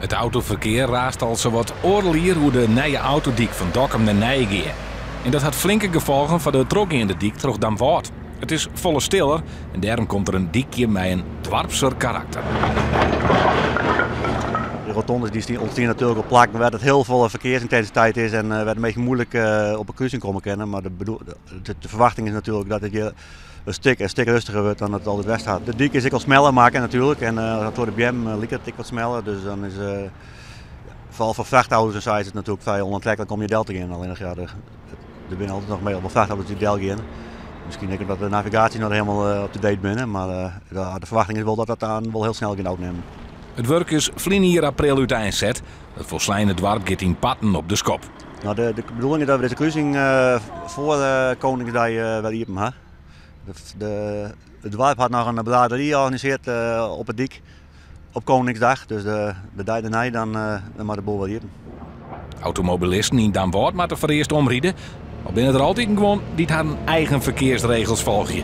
It autoferkear raast al sawat oardel jier oer de nije autodyk fan Dokkum nei Nijegea. En dat hat flinke gefolgen foar de trochgeande dyk troch Damwâld. It is folle stiller en dêrom komt der in dykje mei in doarpser karakter. De rotondes die ûntstean natuerlik op plakken wêr't it hiel folle ferkearsyntinsiteit is en wêr't de minsken muoilik op 'e krusing komme kinne. Mar de, de, de ferwachting is natuerlik dat it hjir in stik rêstiger wurdt dan it altyd west hat. De dyk is ek al smeller makke natuerlik en troch de beammen liket it ek wat smeller. Dus dan is foaral foar frachtauto's en sa is it natuerlik frij ûnoantreklik om hjir del te gean. Allinnich ja, der binne altyd noch wol frachtauto's dy't del gean. Miskien ek dat de navigaasje noch hielendal up to date binne, mar de ferwachting is wol dat dat dan wol hiel snel giet ôfnimmen. It wurk is ferline jier april úteinset. It folsleine doarp giet yn parten op de skop. No, de bedoeling is dat we dizze krusing foar Koningsdei wer iepen ha. It doarp hat noch in braderie organisearre op 'e dyk op Koningsdag. Dus de dei dêrnei dan moat de boel wer iepen. Automobilisten yn Damwâld moatte foarearst omride. Al binne der altyd guon dy't harren eigen ferkearsregels folgje.